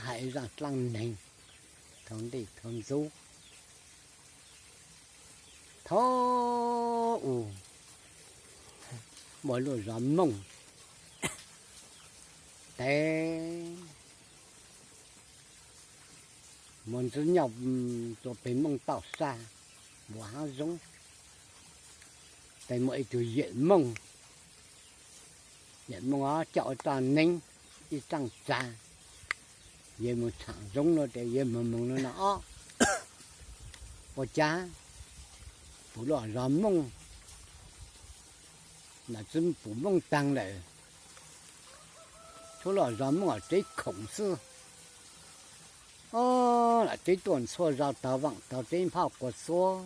Hais zaaj dlaaj neeg, thau ntej thau ntxub, thaum ub muaj lub zos Mooj tes, muaj ntxwg nyoog tuaj pem Mooj Tauj Xab, npuas hab zoob, tes muaj ib tug yawm Mooj, yawm Mooj coj ua txoj neeb ib txaaj txag, yawg moog txhaam zoob no tes yawg moog moog no no ob, ua cas pum lub zos Mooj, nam tsi pum Mooj taag lawm, txhua lub zos Mooj tsev khoom xwb, nam tsev tuaj ntxhua zos taug vaam taug tsev phauj quas xuab,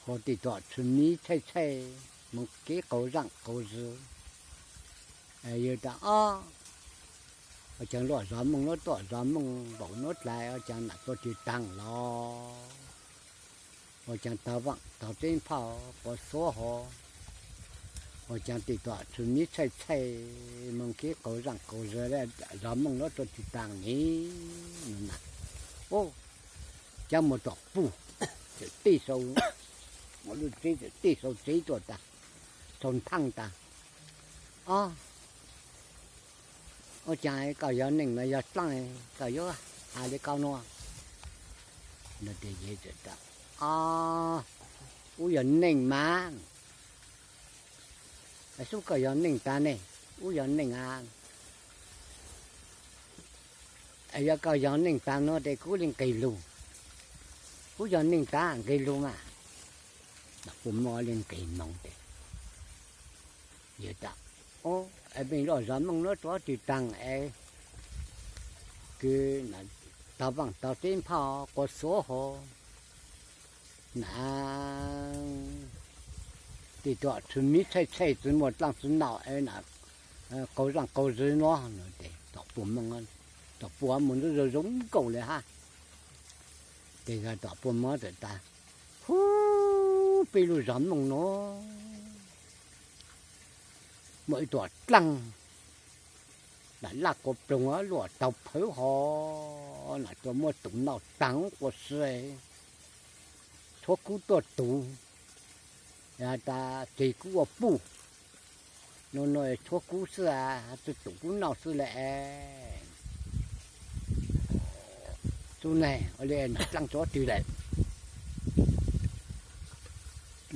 hov tim tuam tsw miv txhaij txhaij, moog kev qaug zaaj qaug zws. Yawg tas ob, ua caag lub zos Mooj nuav tuaj zos Mooj npaum nuav dlai, ua caag nam tuaj tsi taag los, ua caag taug vaam taug tsev phauj quas xuab hov, ua caag tim tuam tsw miv txhaij txhaij, moog kev qaug zaaj qaug zws, zos Mooj nuav tuaj tsi taag ne. Caab muaj tom puj txawm tij sau, muaj lub tsev txawm tij sau tsev tuaj tas, sau nthaaj tas, ob, ua caag koj yog neeg los yog dlaaj koj yuav has le koj nuav? No tes yawg txawm tas, ob, wb yog neeg mas. Xub koj yog neeg taag ne? Wb yog neeg a. Yog koj yog neeg taag no tes kuv le nqeg lug. Kuv yog neeg taag nqeg lug mas. Puj Mooj le nqeg moog tes, yawg tas, mej lub zos Mooj nuav tuaj tsi taag es kws taug vaam taug tsev phauj quas xuab hov, nam tim tuam tsw miv txhaij txhaij tsi muaj dlaaj tsi naum es nam qaug zaaj qaug zws nuav no tes tom Puj Mooj, tom Puj Mooj ntxwg zoo zoo nkaus le hab. Tes tom Puj Mooj txawm tas, hub, peb lub zos Mooj nuav muaj ib tug dlaaj, nam laj quas ploog luaj taug phawv hov, nam tuaj muab tus noj taag quas si, tshuav kub tuaj tus, has tas tseg kub ua puj, no no tshuav kub xwb, tsi tus kub noj xwb lawm. Tub neeg, ua le nam dlaaj tso twg lawm?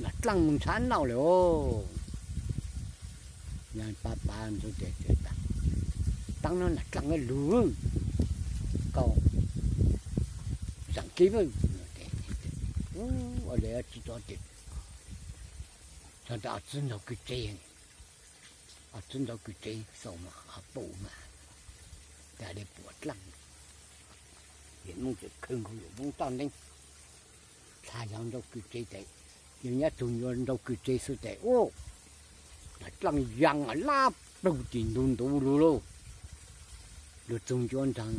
Nam dlaaj moog nrhav noj lawm os. Pab pab ntxub tes tas, taab no nam dlaaj lug, koj zaam kev. Ua le tsi tso tes, txog tas txwb nraug kwj tsev, txwb nraug kwj tsev xauj mas puj mas, tas le puam dlaaj. Yawm Moob txawm khawb nkaus yawm Moob txoj neeb, dlha yog nraug kwj tsev tes, yog nyab tug nraug kwj tsev xwb tes, ub, nam dlaaj yaa lab plug tim ntug ntuv lug lauj. Lug txug ncua nraag,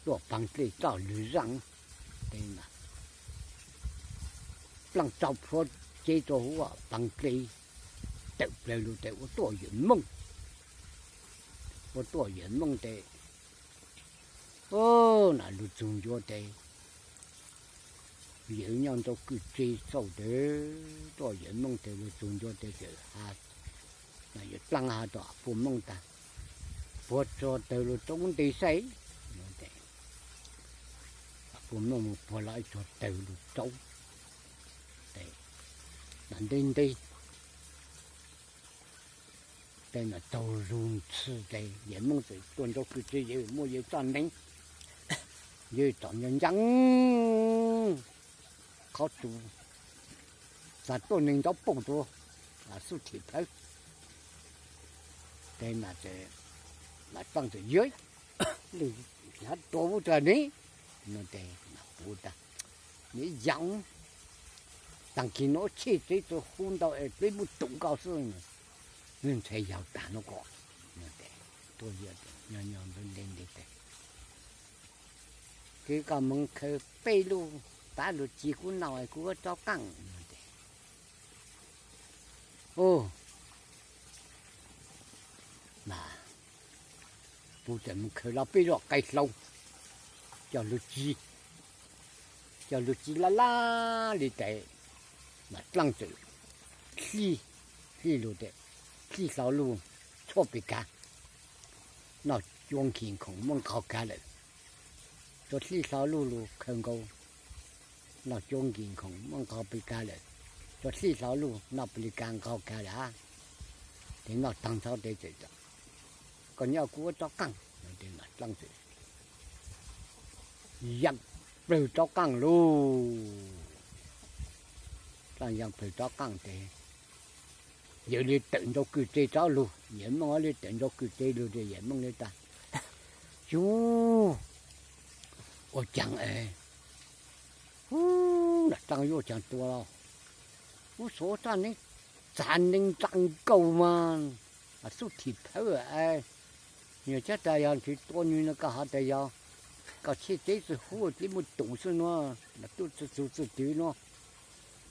luaj paag dlej txoj lwg zaaj, tes dlaaj tso plhuav cev rua huv paag dlej, tawm plawg lug tes ua tuaj yawm Moob. Ua tuaj yawm Moob tes, nam lug txug ncua tes, yawm nyob nraug kwj tsev xauj tes, tuaj yawm Moob tes lug txug ncua tes, yawm dlaaj has rua Puj Moob tas, puag tsuag tawg lug roob ntej saib. Puj Moob mus puag lug ib tsuag tawg lug roob, nam ntej ntej tes nam taug zug ntxhw tes yawm Moob txawm tuaj nraug kwj tsev, yawm muaj yawm txoj neeb, yawm tsom nco ncaab qhov txug, txag tuaj neeg nraub paug rua xub thim plawv. Tes nam txawm, nam dlaaj txawm, yawg, leej twg tua ub rua ne? No tes nam puv tas, nws yaum, taag kis nuav tsheb tsev txug huv ntau es peb muab tum nkaus xwb, nws ntshai yaug tag nuav ko. Tuaj yawm nyob nyob ntev ntev tes, kws koj moog khaws peb lub pab lug ci kuv noj kuv yuav rov qaab no tes, Ub, mas kuv txawm mus khaws lub peb lub qaib hlau coj lug txiv, coj lug txiv laj laj li tes, mas dlaaj txawm hlij, hlij lug tes, hlij hlau lug txhua pes kav, noj cuab nkig khoom muab nqaug kav lawm. Txawm hlij hlau lug lug khaws nkaus, noj cuab nkig khoom muab nqaug pes kav lawm. Txawm hlij hlau lug noj pes li kav nqaug kav lawm, tes noj taag ntxhov tes txawm, koj nyob kuv ua rov qaab, tes mas dlaaj txawm yaa plawg rov qaab lug. Dlaaj yaa plawg rov qaab tes yawg le tawm nrau kwj tse rov lug, yawg Mooj le tawm nrau kwj tse lug tes yawg Mooj le tas, Yug, ua caag es, ub, nam dlaaj yuav ua caag tua los, ub, xuav roj neeb, txav neeb ntsaa nkaus mas xub thim phawv es, nyuag cab tas yog tsis tua nwg no koj has tas yog koj txhij teb tsi huv teb muaj tus xwb nuav, nam tub txug txug txug twg nuav,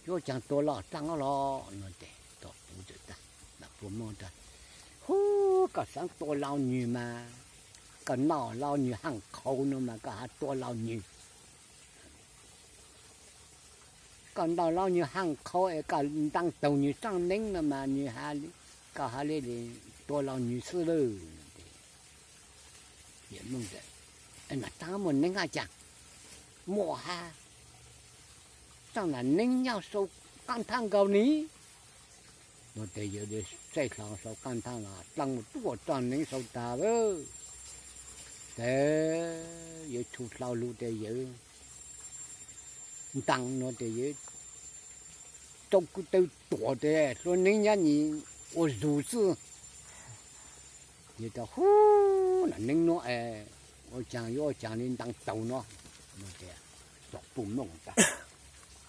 yuav ua caag tua los dlaaj los no tes tom puv txawm tas, nam puj mooj tas, Hub, koj xaav tua laug nwg mas, koj noj laug nwg haaj qhau no mas koj has tua laug nwg. Koj noj laug nwg haaj qhau es koj ntaa taug nwg txaaj neeb no mas nwg, koj has le tua laug nwg xwb lawm. Nam dlaaj muaj neeb hab caag? Muaj hab. Txaaj nam neeb nyob sau qaab thaab nkaus ni. No tes yawg le saib hlo sau qaab thaab los dlaaj muaj tuaj txaaj neeb sau tas lawm. Tes yawg tshum hlau lug tes yawg ntaa no tes yawg rau kuv taw tuam tes hlua neeb nyab nyim ua zug xwb. Yawg tas, Hub, nam neeb nuav es ua caag yuav ua caag le ntaa taug no? No tes tom puj mooj tas,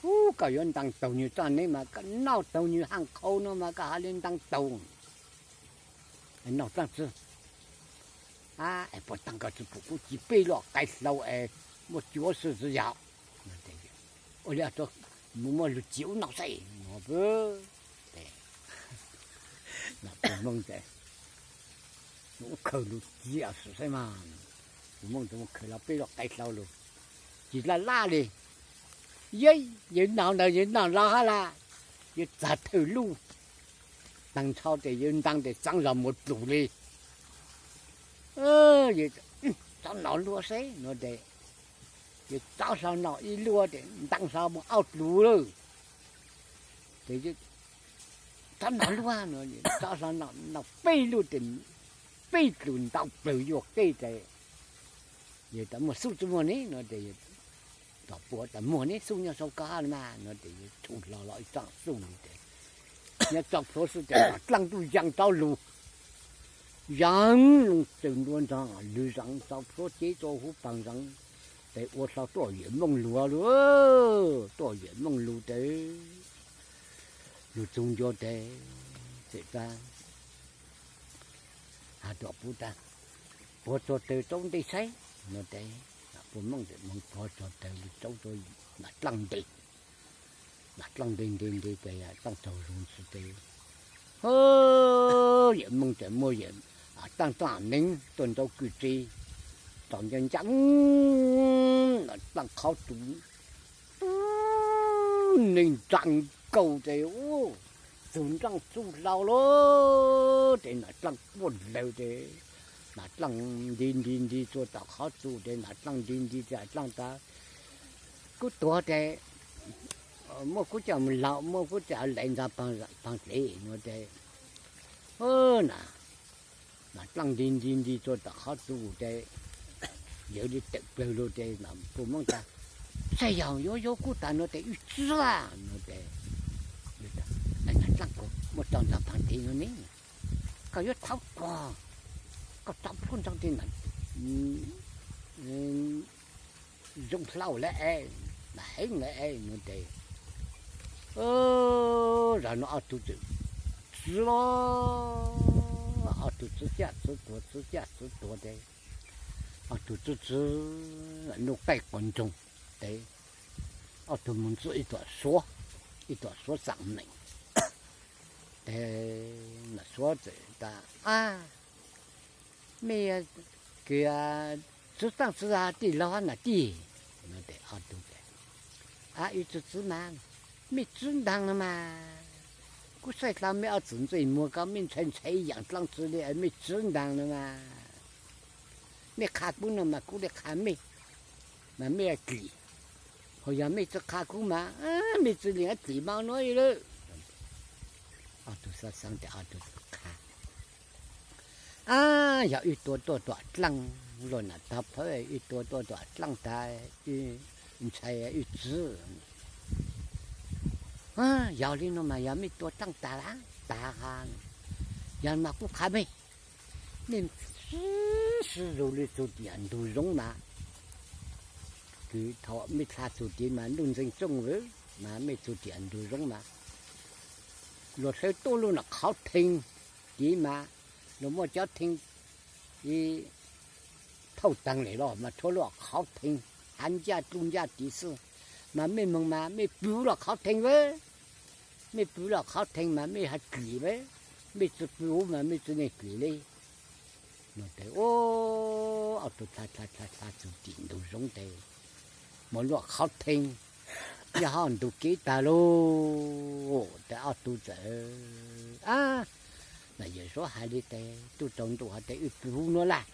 Hub, koj yuav ntaa taug nwg txaaj neeb mas koj noj taug nwg haaj qhau no mas koj has le ntaa taug. Noj dlaab tsi? Es puas taag koj tsi pum kuv txiv peb lub qaib hlau es muab cuav xwb tsi yog? Ua le, mus muab lug txiv ub noj saib no. Puj mooj tes ua khaws lug txiv saib mas, puj mooj tes ua khaws lub peb lub qaib hlau lug txiv laj laj le. Yawg, yawg noj ntawd yawg noj los hab las, yawg txag thawj lub, taag nrho tes yawg ntaa tes txaav zog muag dlug le. Yawg, Txhob noj luag seb no tes, yawg txov hlo noj ib luag tes ntaa hlo muag ob dlug lawm. Tes, Txhob noj luag no, txov hlo noj peb lub tes, peb dlug ntau plawg yuag qeb tes, yawg tas, Muag xub tsi muag ne? No tes tom puj tas, Muag ne, xub nyob sau koj hab mas. No tes yawg tshum hlo los ib txaaj xub tes, nyob tso plhuav xwb tes dlaaj ntuj yaa rov lug, yaa lug tsaws ntua nrog lwg zeev, tso plhuav cev rua huv paag zeev. Tes ua hlo tuaj yawm mooj lug lug, tuaj yawm mooj lug tes lug txug ncua tes txawm tas, has tom puj tas, Puag txug taws rua ntej saib no tes, puj mooj tes moog puag txug taws lug rua nam dlaaj nte. Nam dlaaj nte nte nte tes dlaaj taug zug ntsis tes, yawm mooj tes muaj yawm dlaaj dlaaj neeb tuaj nrau kwj tse, tom ncaj ncaj, nam dlaaj qhov txug neeg ntsaa nkaus tes, txug nraaj txuj hlau lawm tes nam dlaaj quaj lawg tes, nam dlaaj nti nti nti txua tom qhov txug tes nam dlaaj nti nti tes dlaaj tas, Kuv tuag tes muab kuv coj mus laug, muab kuv coj lawm ntxa paag dlev no tes, nam dlaaj nti nti nti txua tom qhov txug tes, yawg le tawm plawg lug tes puj mooj tas, Saib yog yuav yuav kuv tas no tes wb txwb no tes, nam dlaaj kuv muab rau ntxa paag dlev no ne, koj yuav thaub tuag, koj tso plhuav nroo tes nam zoo hlau lawm es, nam heev lawm es no tes, zag no ob tug txawm txwb, ob tug txwb caj txwb tuag txwb caj txwb tuag tes, ob tug txwb txwb nuj qaij quas ntsoog tes, ob tug moog txwb ib tuam suav, ib tuam suav xaam meem, Tes Nom Suav txawm tas, a, mej kws txwv taaj txwv tij laug nam tij. A, wb txwv txwv mas, mej txwv ntaag no mas, kuv saib dlha mej ob txwv ntsej muag ko mej ntshai ntshai yaam dlaab tsi le, mej txwv ntaag no mas, mej qha kuv no mas kuv le qha mej, mas mej dlim, ho yog mej tsi qha kuv mas mej tsi le dlim maj nuav lawm. Ob tug xaav xaav tes ob tug qha, a, yog wb tua tuaj tom dlaaj luaj nam tog phawv, wb tua tuaj tom dlaaj tag, wb ntshai wb txwv. Yog li no mas yog mej tua dlaaj tag lawm, tag, yog mas kuv qha mej, mej sib sib zug le txug tiam ntug zoov mas, kws thaum mej dlha txug tid mas nuj ntxeeg tsooj vwm, mas mej txug tiam ntug zoov mas luag hle tuaj lub nam qhauv theeg tid mas, luag muaj cov theeg thauj taag le los mas rhuav lub qhauv theeg, hav ncaj dluj ncaj tid xwb, mas mej moog mas mej pw lub qhauv theeg vwm, mej pw lub qhauv theeg mas mej has dlim vwm, mej tsi pw mas mej tsi le dlim le. No tes ob tug dlha dlha dlha dlha txug tim ntug zoov tes, mas lub qhauv theeg nyob hauv ntug kev tag lauj. Tes ob tug txawm, a, Nom Yawm Suav has le tes tub tsaus ntuj has tes wb pw huv nuav lawm.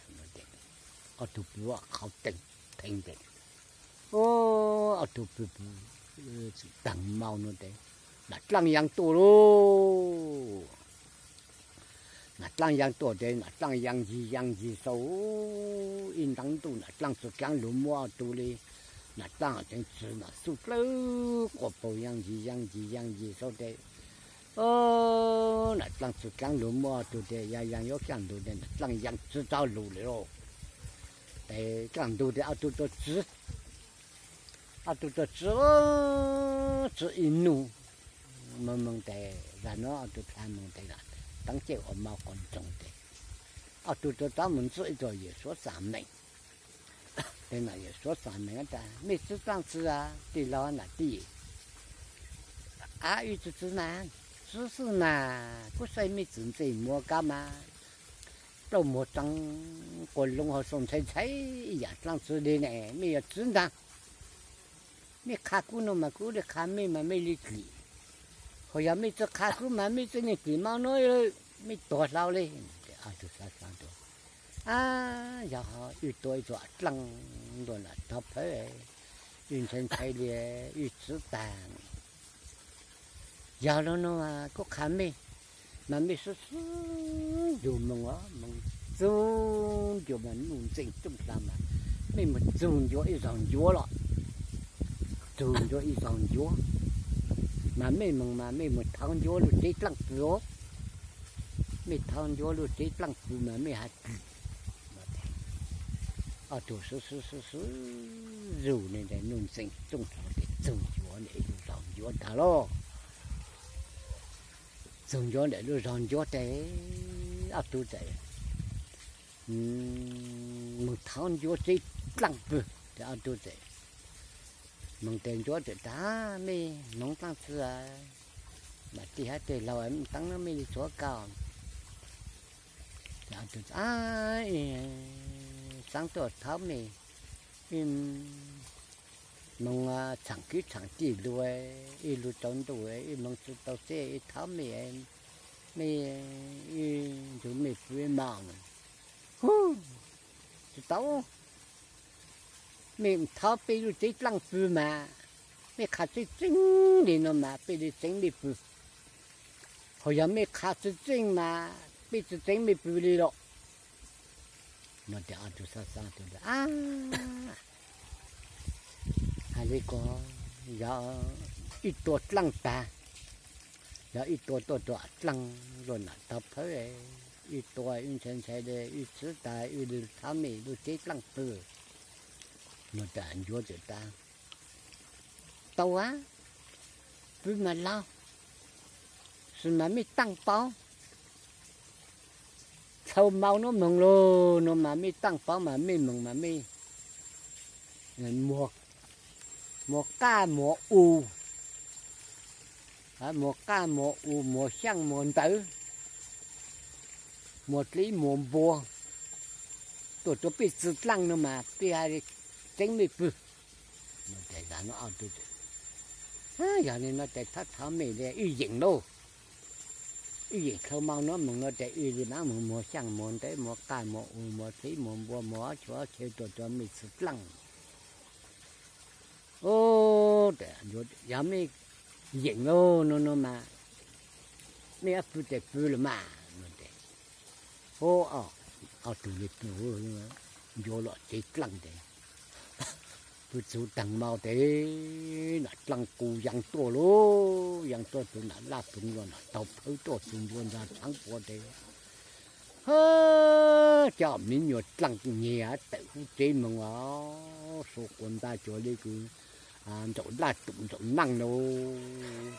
Ob tug pw qhauv theeg tes, ob tug pw pw taag mau no tes, nam dlaaj yaa tuaj lauj. Nam dlaaj yaa tuaj tes nam dlaaj yaa ncig yaa ncig sau, ib ntaag ntuj nam dlaaj tsi kaav lug muab ob tug le. Nam dlaaj teev tsi mas xub dlawb quas paug yaa ncig yaa ncig yaa ncig sau tes, nam dlaaj tsi kaav lug muab ob tug tes yaa yaa yuav kaaj ntug tes nam dlaaj yaa tsi tau lug le lauj. Tes kaaj ntug tes ob tug tuaj txwv, ob tug tuaj txwv, txwv ib nub, moog moog tes zag nuav ob tug dlha moog tes teev caij ua mau quas ntsoog tes, ob tug tuaj txov moog ntxuaj ib tug Yawm Suav xaam meem. Tes Nom Yawm Suav xaam meem tas, mej txwv dlaaj txwv tij laug nam tij? A, wb txwv txwv mas, txwv xwb mas kuv saib mej txwv ntxej muag ko mas, plaub muag tseev quas loo hauv xoo ntshai ntshai yaam dlaaj tsi le ne, mej yog txwv ntaag, mej qha kuv no mas kuv le qha mej mas mej le dlim, ho yog mej tsi qha kuv mas mej tsi le dlim maj nuav, mej tuag hlo le. Ob tug xaav xaav tes, a, yog wb tua ib tug dlaaj luaj nam tog phawv, wb ntshai ntshai le, wb txwv taag. Yog le nuav kuv qha mej, mas mej sib sib zug moog, moog txug ncuav mas nuj ntxeeg tsooj hla mas, mej moog txug ncuav ib zaug ncuav los, txug ncuav ib zaug ncuav, mas mej moog mas mej moog thauv ncuav lub tsev dlaaj pw os, mej thauv ncuav lub tsev dlaaj pw mas mej has dlim. Ob tug sib sib sib sib zug le tes nuj ntxeeg tsooj hla tes txug ncuav le ib lub zaug ncuav tag lauj. Txug ncuav le lub zaug ncuav tes ob tug txawm moog thauv ncuav tsev dlaaj pw. Tes ob tug txawm moog tes ncuav txawm tas, mej moog dlaaj txwv, nam tij hab tij laug, mej teev mej le txuav koj. Xaav tuaj thauv mej, moog txhaam kwv txhaam tij lug, ib lug tsaus ntuj ib moog tsi tau txeb, ib thauv mej, mej, ib nrug mej pw ib maj. Hu, tsi tau, mej thauv peb lub tsev dlaaj pw mas, mej qha tseeb tseeb le no mas peb le tseev mej pw, ho yog mej qha tsi tseeb mas peb tsi tseev mej pw le los. No tes ob tug xaav xaav tes, a, has le ko, yog wb tua dlaaj tag, yog wb tua tuaj tom dlaaj luaj nam tog phawv, wb tua wb ntshai ntshai le wb txwv tag wb le thauv mej lub tsev dlaaj pw. No tas ncuav txawm tas, tau a, pw mas laug, sis mas mej taaj paub, txhua mau nuav moog lug no mas mej taaj paub mas mej moog mas mej muag qaj muag u, Muas qaj muas u muas xyaaj muas ntawv, muas dlib muas npua, tuaj rua peb txwv dlaaj no mas peb has tseeb mej pwg. Yog le no tes thov thov mej le wb yeem lauj, wb yeem dlhau moo no moog no tes wb le maab moog muas xyaaj muas ntawv muas qaj muas u muas dlib muas npua muas ob tsuj ob chaw tuaj rua mej txwv dlaaj. Yog mej yeem lauj no no mas mej ob pwg tes pwg lawm mas no tes, ob tug le pw ncuav lom tsev dlaaj tes, pw txug taag mo tes nam dlaaj qus yaa tuaj lauj, yaa tuaj tug nam laj pw ncuav nam taug phawv tuaj tug ncuav ntag tshaav puav tes, cov me nyuam dlaaj nyag tawm hub tsev moog os, sau quas nta cuag le kws ntsaum laj tum ntsaum naaj lauj,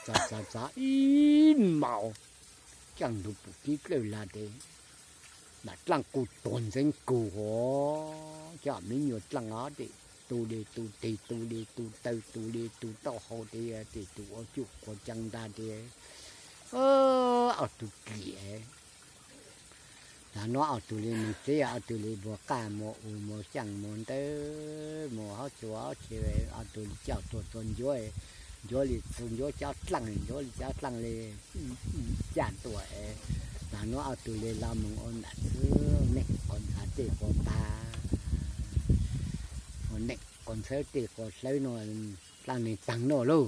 txav txav txav ib mo, caaj ntug pum kib dlawj lag tes, nam dlaaj qus tuag ntxeev kug os, cov me nyuam dlaaj os tes, tu le tu teg tu le tu taw tu le tu taub hau tes, tes tus ua cuj quas caa nta tes, ob tug kiag. Tag no ob tug le moog tsev, ob tug le muas qaj muas u muas xyaaj muas ntawv muas hab tsuas ob tug, ob tug le coj tuaj txug ncuav, ncuav le txug ncuav cov dlaaj, ncuav le cov dlaaj le caj tuaj. Tag no ob tug le los moog ua nam txwv neej quas ntxhab tej quas nta, ua neej quas ntxhawb tej quas hlawv no, dlaab neeg taag no lauj.